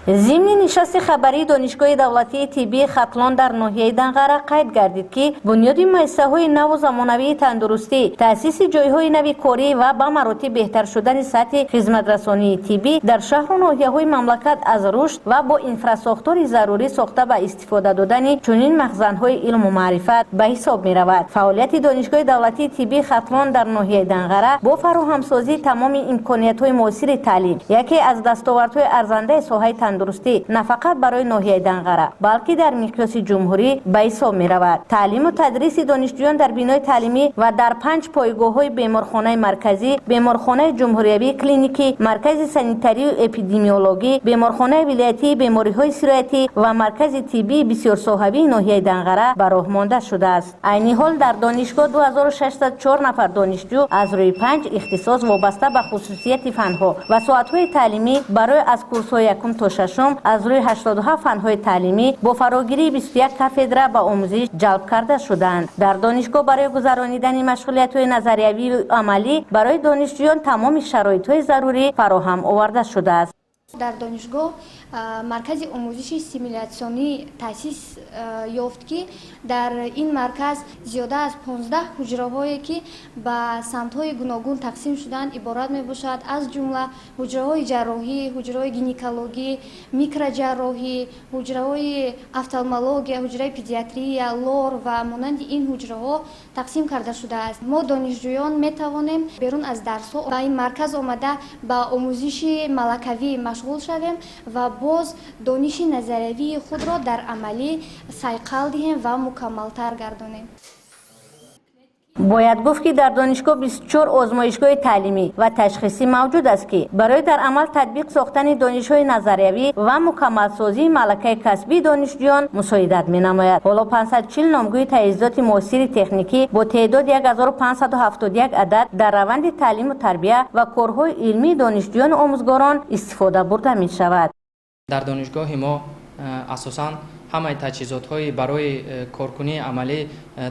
Зимни нишасти хабарии Донишгоҳи давлатии тиббии Хатлон дар ноҳияи Данғара қайд гардид, ки бунёди муассисаҳои наву замонавии тандурустӣ, таъсиси ҷойҳои нави корӣ ва ба маротиб беҳтар шудани сатҳи хизматрасонии тиббӣ дар шаҳру ноҳияҳои мамлакат аз рушд ва бо инфрасохтори зарурӣ сохта ба истифода додани чунин махзанҳои илму маърифат ба ҳисоб меравад. Фаъолияти Донишгоҳи давлатии тиббии Хатлон дар ноҳияи Данғара бо фароҳамсозии тамоми имкониятҳои муосири таълим яке аз дастовардҳои арзандаи соҳаи тандурустӣ на фақат барои ноҳияи Данғара, балки дар миқёси ҷумҳурӣ ба ҳисоб меравад. Таълиму тадриси донишҷӯён дар бинои таълимӣ ва дар панҷ пойгоҳҳои беморхонаи марказӣ, беморхонаи ҷумҳуриявии клиникӣ, маркази санитарию эпидемиологӣ, беморхонаи вилоятии бемориҳои сироятӣ ва маркази тиббии бисёрсоҳавии ноҳияи Данғара ба роҳ монда шудааст. Айни ҳол дар донишгоҳ 2604 нафар донишҷӯ аз рӯи панҷ ихтисос вобаста ба хусусияти фанҳо ва соатҳои таълимӣ барои аз курсҳои якум то шашум аз рӯи 87 фанҳои таълимӣ бо фарогирии 21 кафедра ба омӯзиш ҷалб карда шуданд. Дар донишгоҳ барои гузаронидани машғулиятҳои назариявию амалӣ барои донишҷӯён тамоми шароитҳои зарурӣ фароҳам оварда шудааст. Дар донишгоҳ маркази омӯзиши симулятсионӣ таъсис ёфт, ки дар ин марказ зиёда аз 15 ҳуҷраҳое, ки ба самтҳои гуногун тақсим шудаанд, иборат мебошад, аз ҷумла ҳуҷраҳои ҷарроҳӣ, ҳуҷраҳои гинекологӣ, микроҷарроҳӣ, ҳуҷраҳои офтальмология, ҳуҷраи педиатрия, лор ва монанди ин ҳуҷраҳо тақсим карда шудааст. Мо, донишҷӯён, метавонем берун аз дарсҳо ба ин марказ омада, ба омӯзиши малакавӣ машғул шавем ва боз дониши назариявии худро дар амалӣ сайқал диҳем ва мукаммалтар гардонем. Бояд гуфт, ки дар донишгоҳ 24 озмоишгоҳи таълимӣ ва ташхисӣ мавҷуд аст, ки барои дар амал татбиқ сохтани донишҳои назариявӣ ва мукаммалсозии малакаи касбии донишҷӯён мусоидат менамояд. Ҳоло 540 номгӯи таҷҳизоти муосири техникӣ бо теъдоди 1571 адад дар раванди таълиму тарбия ва корҳои илмии донишҷӯёну омӯзгорон истифода бурда мешавад. Дар донишгоҳи мо асосан ҳамаи таҷҳизотҳои барои коркунии амалӣ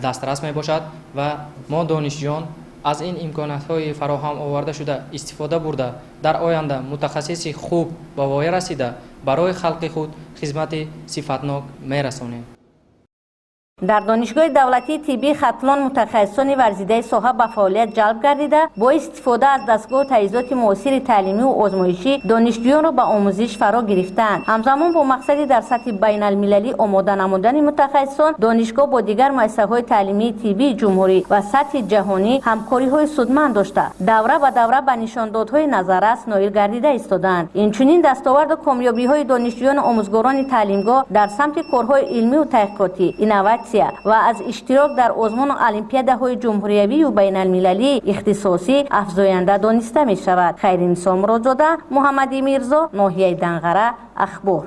дастрас мебошад ва мо, донишҷӯён, аз ин имкониятҳои фароҳам оварда шуда истифода бурда, дар оянда мутахассиси хуб ба воя расида, барои халқи худ хизмати сифатнок мерасонем. Дар Донишгоҳи давлатии тиббии Хатлон мутахассисони варзидаи соҳа ба фаъолият ҷалб гардида, бо истифода аз дастгоҳу таҷҳизоти муосири таълимию озмоишӣ донишҷӯёнро ба омӯзиш фаро гирифтаанд. Ҳамзамон, бо мақсади дар сатҳи байналмилалӣ омода намудани мутахассисон, донишгоҳ бо дигар муассисаҳои таълимии тиббии ҷумҳурӣ ва сатҳи ҷаҳонӣ ҳамкориҳои судманд дошта, давра ба давра ба нишондодҳои назаррас ноил гардида истодаанд. Инчунин дастоварду комёбиҳои донишҷӯёну омӯзгорони таълимгоҳ дар самти корҳои илмию таҳқиқотӣ, инноватсия ва аз иштирок дар озмуну олимпиадаҳои ҷумҳуриявию байналмилалии ихтисосӣ афзоянда дониста мешавад. Хайринисо Муродзода, Муҳаммади Мирзо, ноҳияи Данғара, Ахбор.